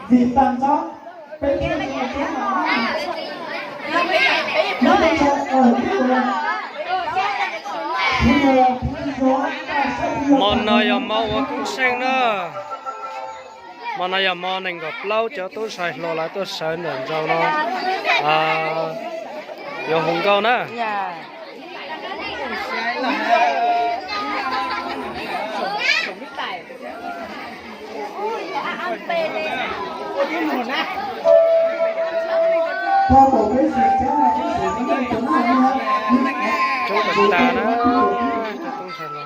Vim tas ntxov peb thiaj li mus thiab no. Hmo no yog hmo ua koob seej na. Hmo no yog hmo nees nkaum plaub cov tub ntxhais hluas lawv tuaj sawv ntawm ntsaum no yuav hu nkauj na. Coob tas tas na, cov tub ntxhais los.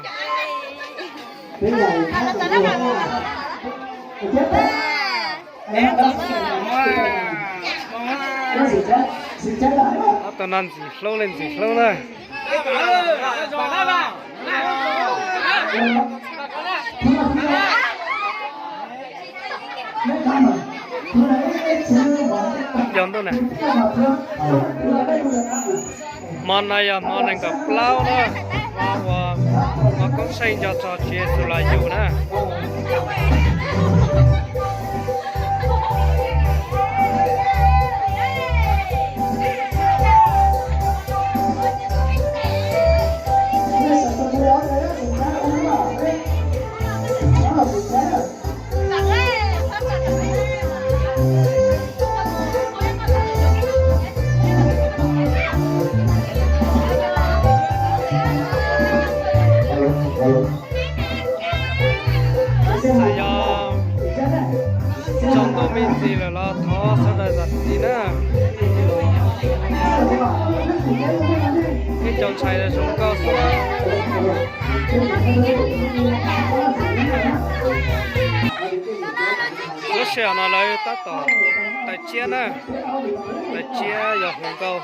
Ob tug no ntxim hlub li ntxim hlub na. Hmo no yog hmo nees nkaum plaub na, hmo uas hmo koob seej nco txog Tswv Yexus los yug na. Yog tsaus ntuj me ntsis lawm los thov sawv daws zam txim na. Ib co ntxhais zoo nkauj xwb. Lub sij hawm no lawv tab tom taws tsiab na, taws tsiab yog hu nkauj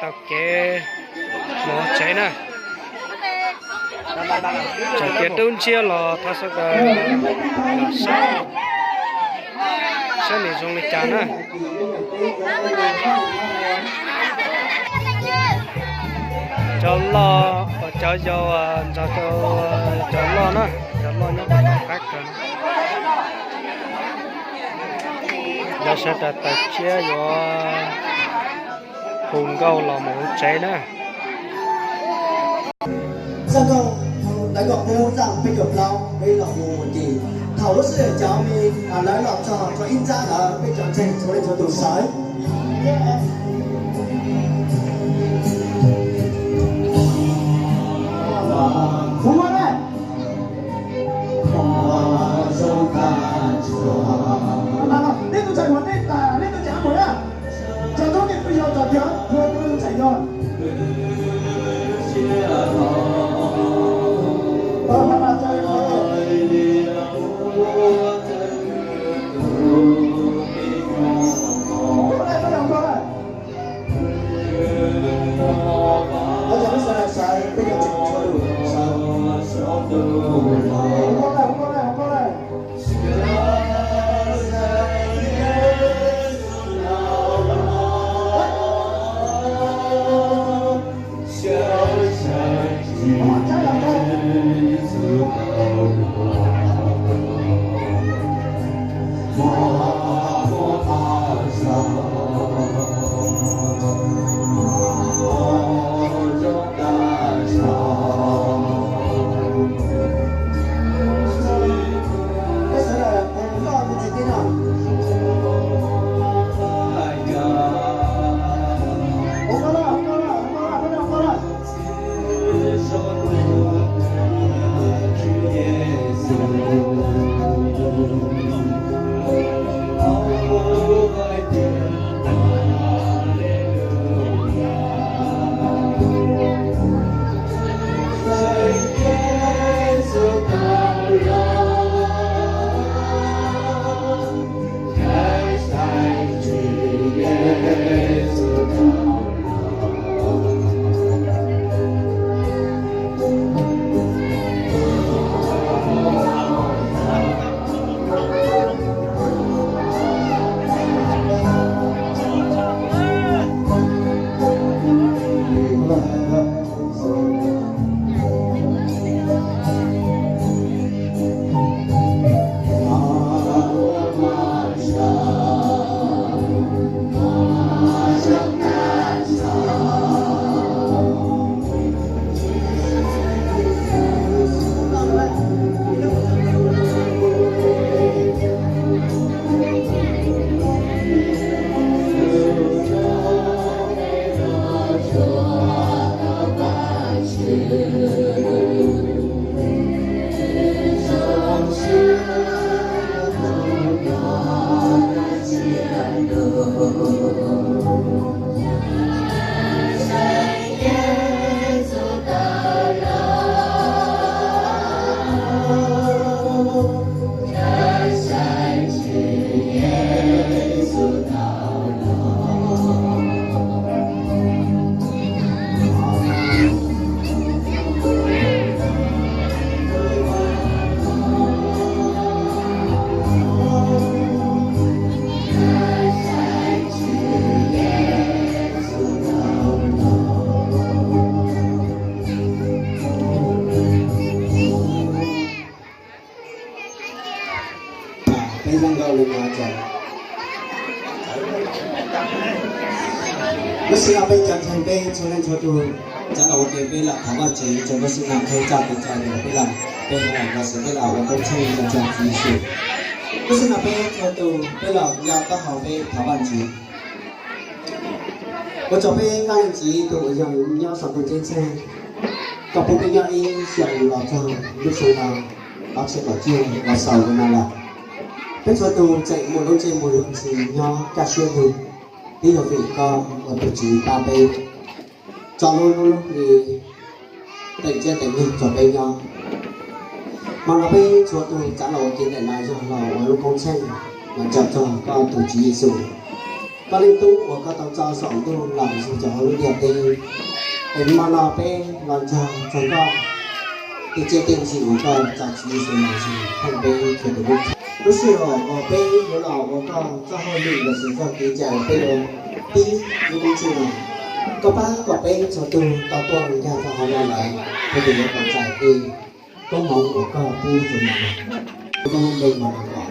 taug kev mus tsev na. Txawm tias dub ntsiab los thov sawv daws lam saib, saib nws zoo li cas na. Cov loj, cov yau nrog rau cov loj na, cov loj nyob rau tom qab kawg. Lawv sawv daws taws tsiab yuav hu nkauj los mus tsev na. Txog thaum tawm kom peb hub txaj peb caug plaub peb los mus mus tim, thaum lub sij hawm cov me lawv los txog txog ib nrab lawm peb cov ntseeg txhua leej txhua tus sawv. Tib tug ntxhais hluas teb tas, tib tug ntxhais hluas na. Tso tub nkeeg pw yos tso tiag, tub ntxhais yog. Zoo nkauj li no ces lub sij hawm peb cov ntseeg peb txhua leej txhua tus, txav los ua ke peb los thov Vajtswv rau lub sij hawm qhib toj kev cai rau peb los, peb los los xwb peb los ua koob tsheej rau Tswv Yexus. Lub sij hawm peb txhua tus peb los nco taub hau peb thov Vajtswv. Ua tsaug peb Vaj Leej Txiv tus uas yog nyob saum ntuj ceeb tsheej, koj pub peb nyob ib xyoos los txog lub xyoo no ob txhiab kaum tsib los xaus li no lawm. Peb txhua tus tseem muaj lub ntsej muag ntxhi nyob kaj siab lug, twb yog vim koj ua tus Tswv pab peb tso lub hlub lub hli teem txiaj teem nyoog rau peb nyob. Hmo no peb txhua tus txav los ua ke ntawm no yog los ua lub koob tsheej los nco txog koj tus Tswv Yexus, koj Leej Tub uas koj tau tso saum ntuj los yug rau hauv lub ntiaj teb. Es hmo no peb los nco txog koj tej txiaj tej ntsig uas koj tso Tswv Yexus los yug pheej peb txhua tus lub txha. Lub sij hawm uas peb yuav los ua koj txoj hauj lwm los sis txoj kev cai uas peb yuav pib lub koob tsheej no, koj pab kom peb txhua tus tau tuaj nkag rau hauv no lawm, peb thiaj yuav tau txais tej koob hmoov uas koj pub rau no, koob hmoov no kom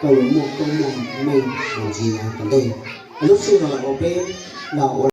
koj yuav muaj koob muaj meej mus ntxiv tom ntej. Lub sij hawm uas peb los ua